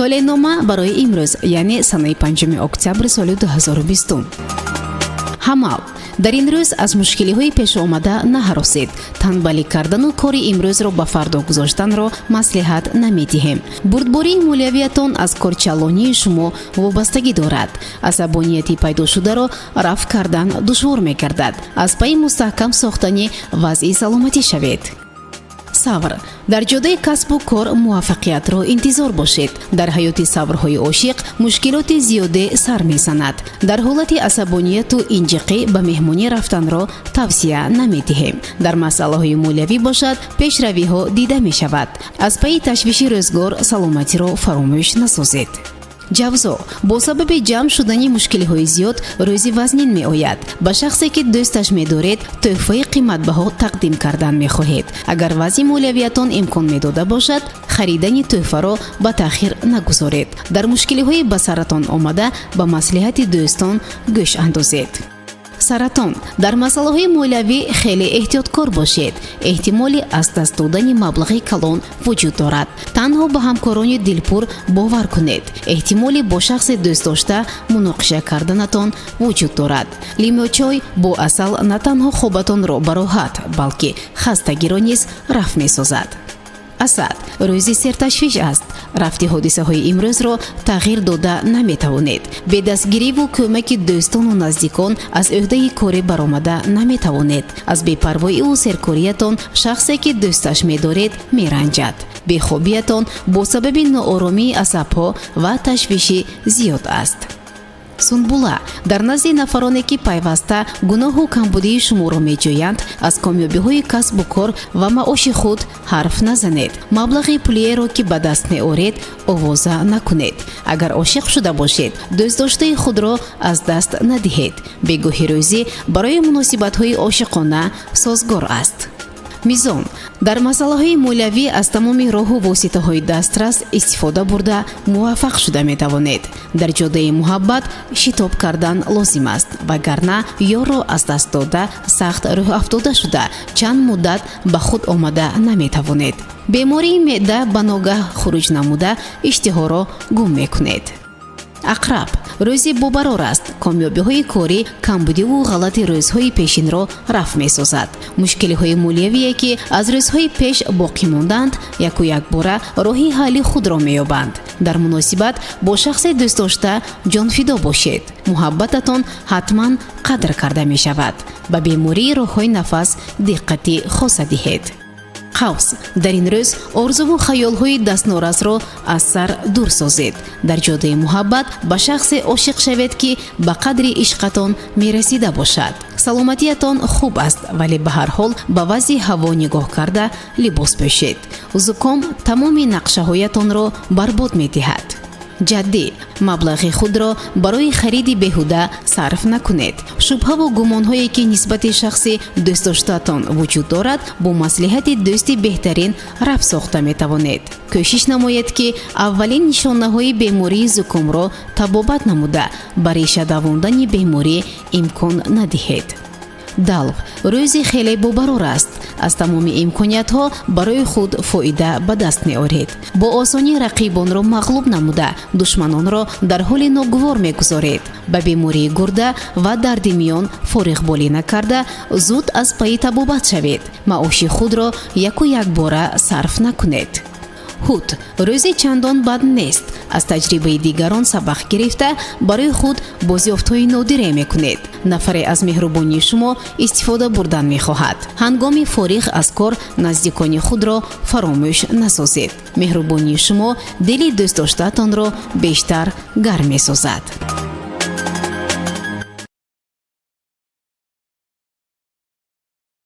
Толеънома барои имрӯз, яъне санаи 5 октябри соли 2020. Ҳамал, дар ин рӯз аз мушкилиҳои пешомада наҳаросед. Танбалӣ кардану кори имрӯзро ба фардо гузоштанро маслиҳат намедиҳем. Бурдбории молиявиятон аз корчалонии шумо вобастагӣ дорад. Асабонияти пайдошударо рафъ кардан душвор мегардад. Аз пайи мустаҳкам сохтани вазъи саломатӣ шавед. Савр, дар ҷодаи касбу кор муваффақиятро интизор бошед. Дар ҳаёти саврҳои ошиқ мушкилоти зиёде сар мезанад. Дар ҳолати асабонияту инҷиқӣ ба меҳмонӣ рафтанро тавсия намедиҳем. Дар масъалаҳои молиявӣ бошад, пешравиҳо дида мешавад. Аз пайи ташвиши рӯзгор саломатиро фаромӯш насозед. Ҷавзо, бо сабаби ҷамъ шудани мушкилиҳои зиёд рӯзи вазнин меояд. Ба шахсе, ки дӯсташ медоред, тӯҳфаи қиматбаҳо тақдим кардан мехоҳед. Агар вазъи молиявиятон имкон медода бошад, харидани тӯҳфаро ба таъхир нагузоред. Дар мушкилиҳои ба саратон омада ба маслиҳати дӯстон гӯш андозед. Саратон, дар масъалаҳои молиявӣ хеле эҳтиёткор бошед. Эҳтимоли аз даст додани маблағи калон вуҷуд дорад. Танҳо ба ҳамкорони дилпур бовар кунед. Эҳтимоли бо шахси дӯстдошта муноқиша карданатон вуҷуд дорад. Лимӯчой бо асал на танҳо хобатонро бароҳат, балки хастагиро низ рафъ месозад. Асад, рӯзи серташвиш аст. Рафти ҳодисаҳои имрӯзро тағйир дода наметавонед. Бе дастгириву кӯмаки дӯстону наздикон аз ӯҳдаи корӣ баромада наметавонед. Аз бепарвоиву серкориятон шахсе, ки дӯсташ медоред, меранҷад. Бехобиятон бо сабаби нооромии асабҳо ва ташвиши зиёд аст. Сунбула, дар назди нафароне, ки пайваста гуноҳу камбудии шуморо меҷӯянд, аз комёбиҳои касбу кор ва маоши худ ҳарф назанед. Маблағи пулиеро, ки ба даст меоред, овоза накунед. Агар ошиқ шуда бошед, дӯстдоштаи худро аз даст надиҳед. Бегоҳи рӯзӣ барои муносибатҳои ошиқона созгор аст. Мизон, дар масъалаҳои молиявӣ аз тамоми роҳу воситаҳои дастрас истифода бурда муваффақ шуда метавонед. Дар ҷодаи муҳаббат шитоб кардан лозим аст, вагарна ёрро аз даст дода, сахт рӯҳафтода шуда, чанд муддат ба худ омада наметавонед. Бемории меъда ба ногаҳ хуруҷ намуда, иштиҳоро гум мекунед. Ақраб, рӯзи бобарор аст. Комёбиҳои корӣ камбудиву ғалати рӯзҳои пешинро рафъ месозад. Мушкилиҳои молиявие, ки аз рӯзҳои пеш боқӣ монданд, яку якбора роҳи ҳалли худро меёбанд. Дар муносибат бо шахсе дӯстдошта ҷонфидо бошед. Муҳаббататон ҳатман қадр карда мешавад. Ба бемории роҳҳои нафас диққати хоса диҳед. Қавс, дар ин рӯз орзуву хаёлҳои дастнорасро аз сар дур созед. Дар ҷодаи муҳаббат ба шахсе ошиқ шавед, ки ба қадри ишқатон мерасида бошад. Саломатиятон хуб аст, вале ба ҳар ҳол ба вазъи ҳаво нигоҳ карда либос пӯшед. Зуком тамоми нақшаҳоятонро барбод медиҳад. Ҷаддӣ, маблағи худро барои хариди беҳуда сарф накунед. Шубҳаву гумонҳое, ки нисбати шахси дӯстдоштаатон вуҷуд дорад, бо маслиҳати дӯсти беҳтарин рафъ сохта метавонед. Кӯшиш намоед, ки аввалин нишонаҳои бемории зукомро табобат намуда, ба реша давондани беморӣ имкон надиҳед. Далв, рӯзи хеле бобарор аст. Аз тамоми имкониятҳо барои худ фоида ба даст меоред. Бо осонӣ рақибонро мағлуб намуда, душманонро дар ҳоли ногувор мегузоред. Ба бемории гурда ва дарди миён фориғболӣ накарда, зуд аз пайи табобат шавед. Маоши худро яку якбора сарф накунед. Ҳут, рӯзи чандон бад нест. Аз таҷрибаи дигарон сабақ гирифта, барои худ бозёфтҳои нодире мекунед. Нафаре аз меҳрубонии шумо истифода бурдан мехоҳад. Ҳангоми фориғ аз кор наздикони худро фаромӯш насозед. Меҳрубонии шумо дили дӯстдоштаатонро бештар гарм месозад.